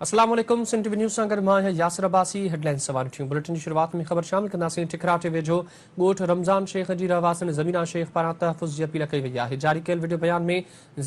اسلام عليڪم سنڌ ٽي V news سان گڏ مان آهيان ياسر عباسي هيڊلائنز سوال ٿيون بليٽن جي شروعات ۾ خبر شامل ڪنداسين ٺڪراٽي ويجهو ڳوٺ رمضان شيخ جي رهواسين زمينا شيخ پاران تحفظ جي اپيل ڪئي وئي آهي جاري ڪيل وڊيو بيان ۾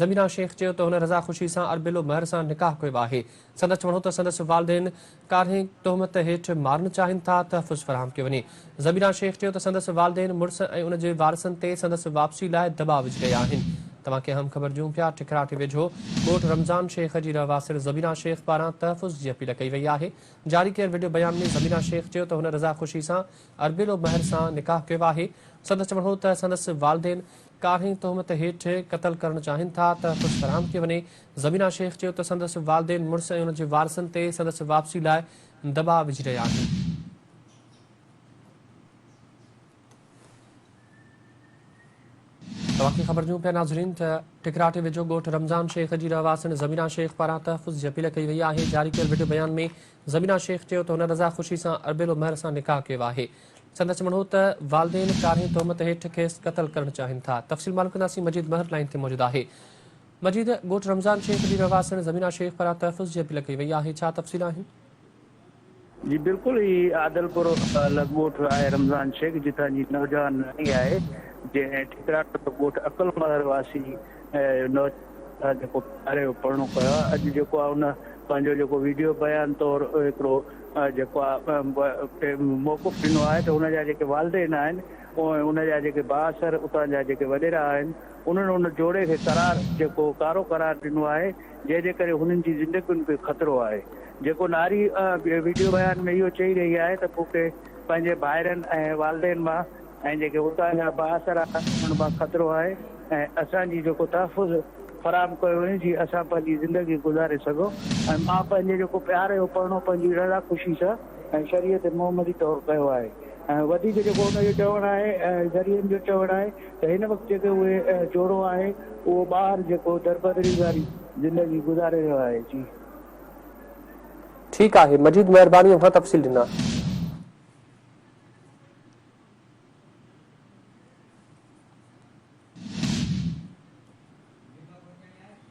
زمينا شيخ چيو ته هن رضا خوشي سان اربيلو مهر سان نڪاح ڪيو آهي سندس چوڻ هو ته سندس والدين ڪارنهن تهمت هيٺ مارڻ چاهين ٿا، تحفظ فراهم ڪيو وڃي. زبينا شيخ چيو ته سندس والدين مڙس ۽ ان جي وارثن تي سندس واپسي لاء دٻاء وجهي رهيا آهن. توهان کي اهم خبر ڏيون پيا ٺڪراٺي ويجهو ڳوٺ رمضان شيخ جي رهواسڻ زبينا شيخ پاران تحفظ جي اپيل ڪئي وئي آهي. جاري ڪيل وڊيو بيان ۾ زبينا شيخ چيو ته هن رضا خوشي سان اربيلو مهر سان نڪاح ڪيو آهي. سندس چوڻ هو ته سندس والدين ڪارنهن تهمت هيٺ قتل ڪرڻ چاهين ٿا، تحفظ فراهم ڪيو وڃي. زمينا شيخ چيو ته سندس والدين مڙس ۽ ان جي وارثن تي سندس واپسي لاء دٻاء وجهي رهيا آهن. توهان کي خبر ڏيون پيا ناظرين ته ٺڪراٺي ويجهو ڳوٺ رمضان شيخ جي رهواسڻ زمينا شيخ پاران تحفظ جي اپيل ڪئي وئي آهي. جاري ڪيل وڊيو بيان ۾ زمينا شيخ چيو ته هن رضا خوشي سان اربيلو مهر سان نڪاح ڪيو آهي. سندس چوڻ هو ته والدين ڪارنهن تهمت هيٺ کيس قتل ڪرڻ چاهين ٿا. تفصيل معلوم ڪنداسين مجيد مهر لائين تي موجود آهي. مجيد، ڳوٺ رمضان شيخ جي رهواسڻ زمينا شيخ پاران تحفظ جي اپيل ڪئي وئي آهي، ڇا تفصيل آهن؟ جي بلڪل هي عادلپور لڳ ڳوٺ آهي رمضان شيخ جتان جي نوجوان ناني آهي جنهن ٺڪراٺ ڳوٺ عقل مهر واسي نوجوان سان جيڪو پيار جو پرڻو ڪيو آهي اڄ جيڪو آهي ان پنهنجو جيڪو ويڊيو بيان طور هڪڙو جيڪو آهي موقف ڏنو آهي ته ان جا جيڪي والدين آهن ۽ ان جا جيڪي بااثر اتان جا جيڪي وڏيرا آهن انهن ان جوڙي کي قرار جيڪو ڪارو قرار ڏنو آهي جنهن جي ڪري هنن جي زندگين کي خطرو آهي جيڪو ناري ويڊيو بيان ۾ اهو چئي رهي آهي ته مون کي پنهنجي ڀائرن ۽ والدين مان ۽ جيڪي اتان جا بااثر آهن انهن مان خطرو آهي ۽ اسان جي جيڪو تحفظ فراهم ڪيو وڃي جيئن اسان پنهنجي زندگي گذاري سگهون ۽ مان پنهنجي جيڪو پيار جو پرڻو پنهنجي رضا خوشي سان ۽ شريعت محمدي طور ڪيو آهي ۽ وڌيڪ جيڪو ان جو چوڻ آهي ۽ ذريعن جو چوڻ آهي ته هن وقت جيڪي اهي جوڙو آهي اهو ٻاهر جيڪو دربدري واري زندگي گذاري رهيو آهي جي. ٺيڪ آهي مجيد مهرباني اوهان تفصيل ڏنا.